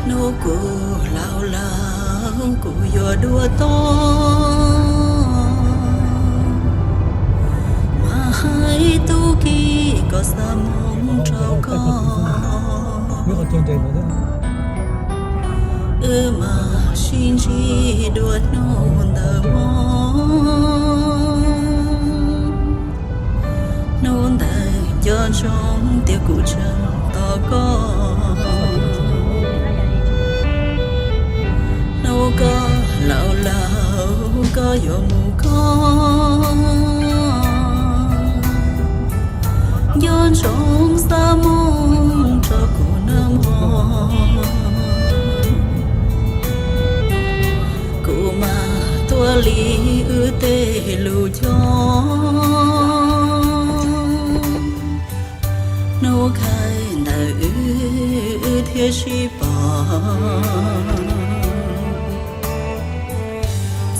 Hnub kuv laus laus kuv yuav dua tod, mas hais tub ki kom xa moo rau koj. Wb mas sib ntsib dua hnub ntawd mog. Hnub ntawd nco ntsoov tias kuv tseem tos koj. Hnub koj laus laus koj yuav mus koj, nco ntsoov xa moo rau kuv nawb mog. Kuv mas tuaj li wb tej lus cog, hnub kawg ntawm wb wb thiaj sib pom.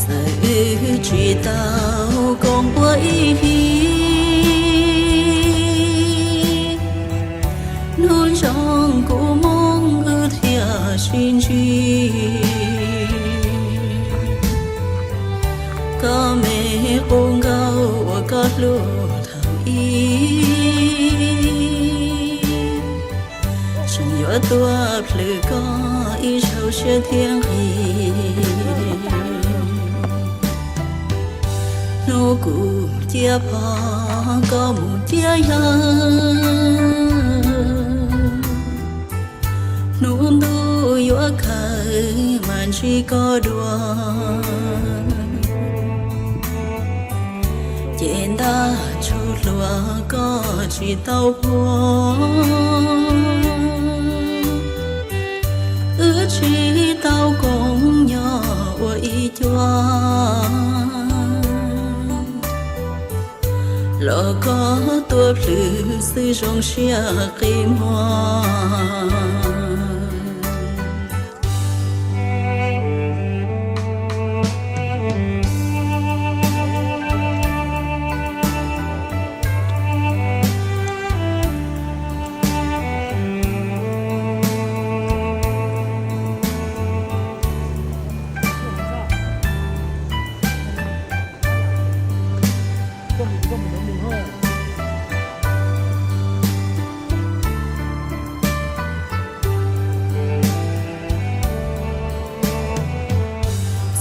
Txawm wb tsis tau koom ua ib hlis, hnub nyoog kuv moo wb thiaj sib ntsib. Koj me qub nkauj uas koj hlub thaum ub, tseem yuav tuaj plhws koj ib zaug siab thiab nqis. Hnub kuv ciaj pom koj mus ciaj yawg, hnub ntuj yuav khaws mas ntsib koj dua. Ces ntaj ntsug hluas koj tsis tau puag, wb tsis tau koom nyob ua ib cuab. Los koj tuaj plhws xwb zoo siab qi muag.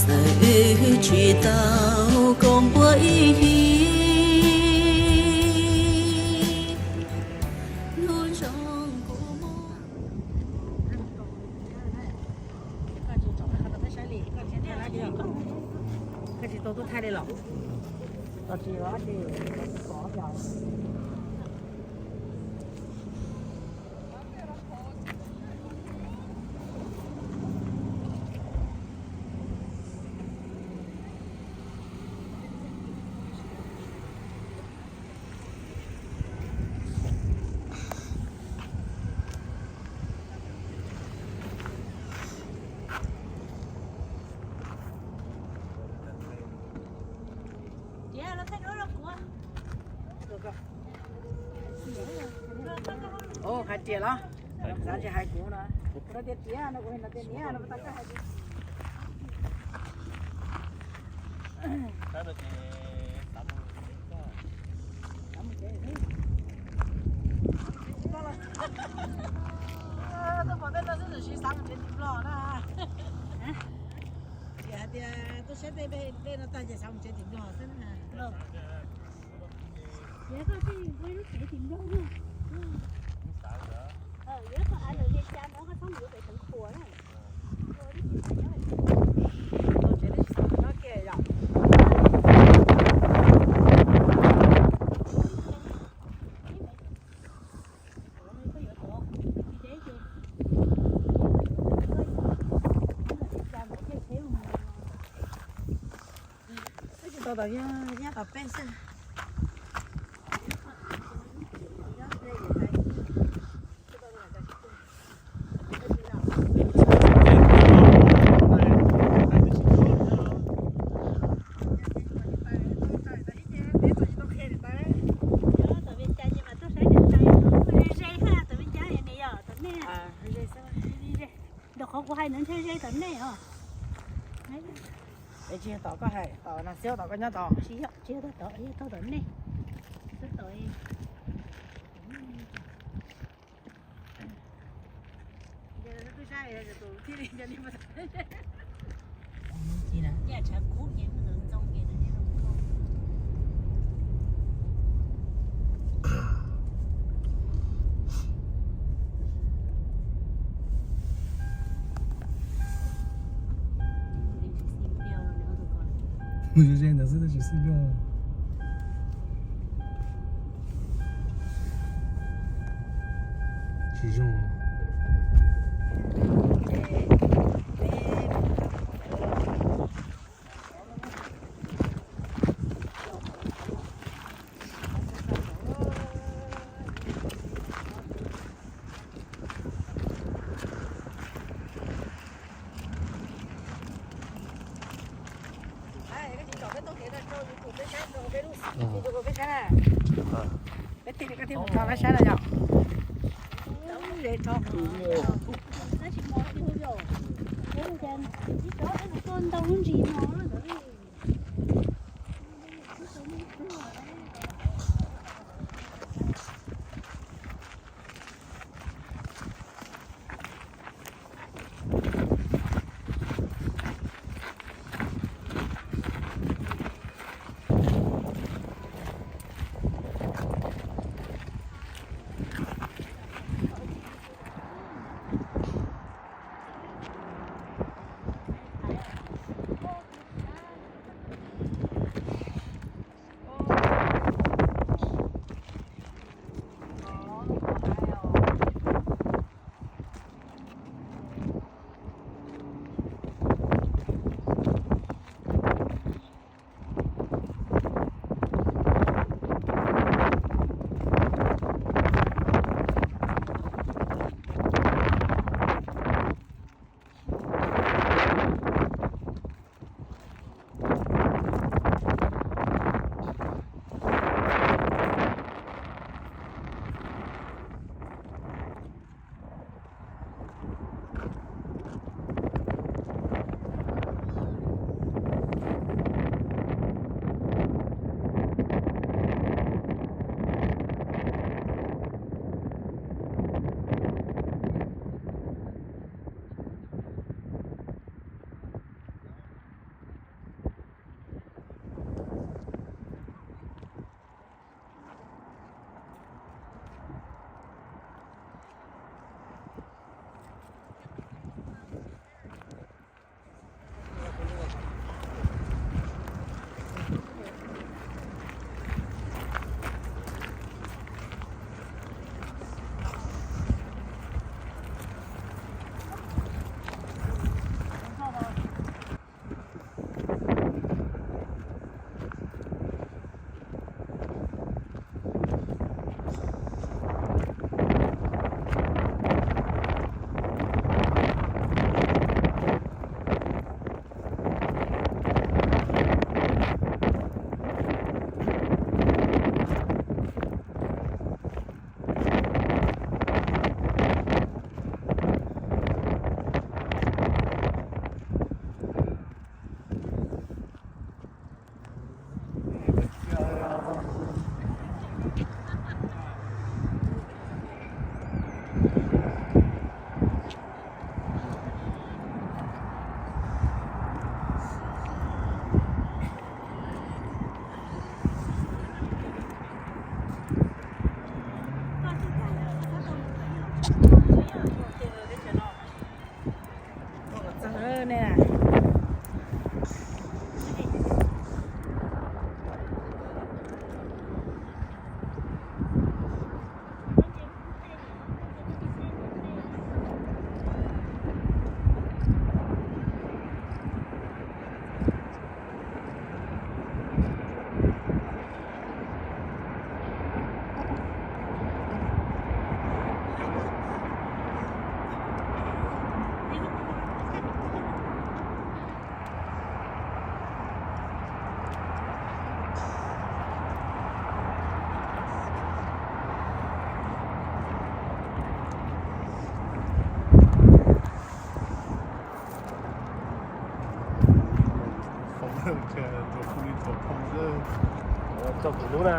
Txawm wb tsis tau koom ua ib hlis, hnub nyoog kuv mus. Koj tsis tau tuaj thaij li los? Ov, hais tias los, xav tsis hais kuv no, kuv no tias tiav no, kuv no tias niam no, tau koj hais tias. Tuaj pom tej no xwb tam sim xav mus tsev tim Nplog na. Tias hais tias tuaj saib tej dej no tag ces xav mus tsev tim Nplog xwb na. Ces koj thiaj ua lub tsev tim Nplog na. Yog koj av ntawm Vias Cas ntawd koj txhob mus yuav pem Xeev Khuam na. Ua lub tsev tim Nplog, ua tsev twb tsis tau mus nyob kiag yom. Tsis tau tom, nyob tom peb xwb. Tom Vias Cas mas tuaj saib tseem tais, ze ze, tom Vias Cas ni yog tom nej. Rau qhov kuv hais ntawd ntshe ze tom nej os. Es tsis yog tom koj hais, tom Nas Xiab tom koj nyob tod. Tsis yog, tsis yog tom, yog tom nej. Tom Mus ze ze ntawd xwb, tsis xwb koj. Tsis zoo. Peb tig li koj thiaj mus txog lawv sab no yom. Ze tso. Tab sis mos tig hu yom. Ua ntau lub ntsis no. Tus hnub na.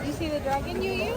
You see the dragon you use?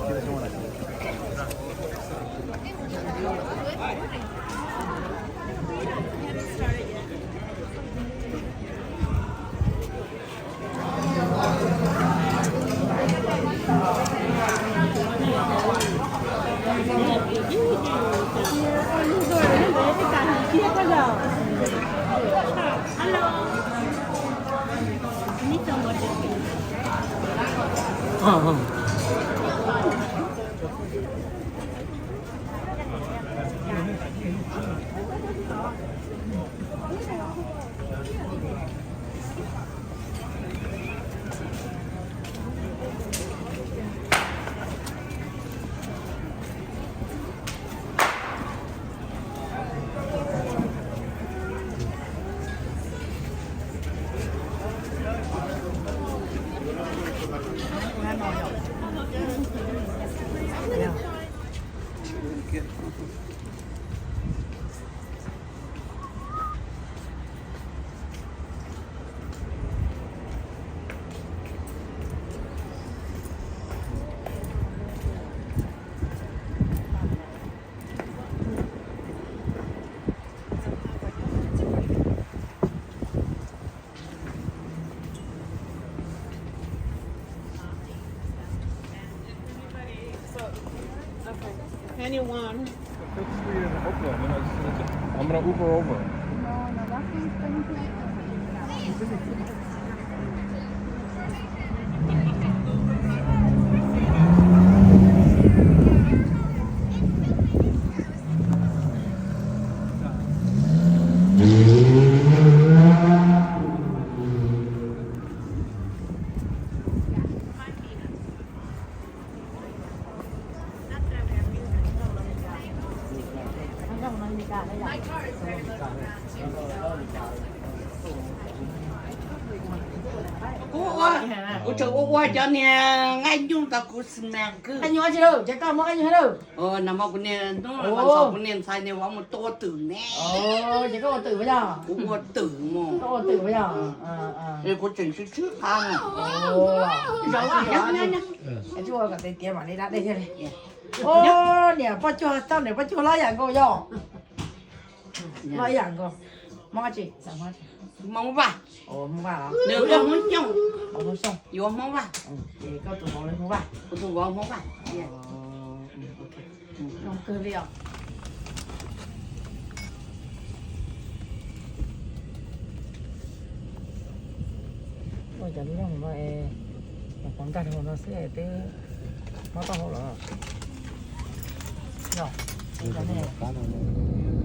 Anyone? I'm gonna Uber over. Kuv ua, kuv tseem ua ua cov niag nqaij nyuj tau kuv xi mas. Nqaij nyuj tsi lawm, ces koj muab nqaij nyuj lawm. Nag hmo kuv niag hnub no kuv niag ntxhais niag vauv mus tua twm ne. Ces koj ua twm puas yog? Kuv ua twm mus. Koj ua twm puas yog? Es kuv tseem swb swb qab no. Tsis ua kom tes tiav mam li da dej thiaj li. Niam poj cuag tau niam poj cuag loj yam nkaus yog. Loj ib yam nkaus. Mob tsi? Xav mob tsi? Hmoob Vaj. Nws ua Hmoob Xyooj, yuav Hmoob Vaj. Koj tus vauv Hmoob Vaj, kuv tus vauv Hmoob Vaj. Zoo kawg li os. Ua cas lub rooj no es nyuam qhuav nkag rau hauv no xwb es twb mob taub hau lawm. Yog, ua cas ne?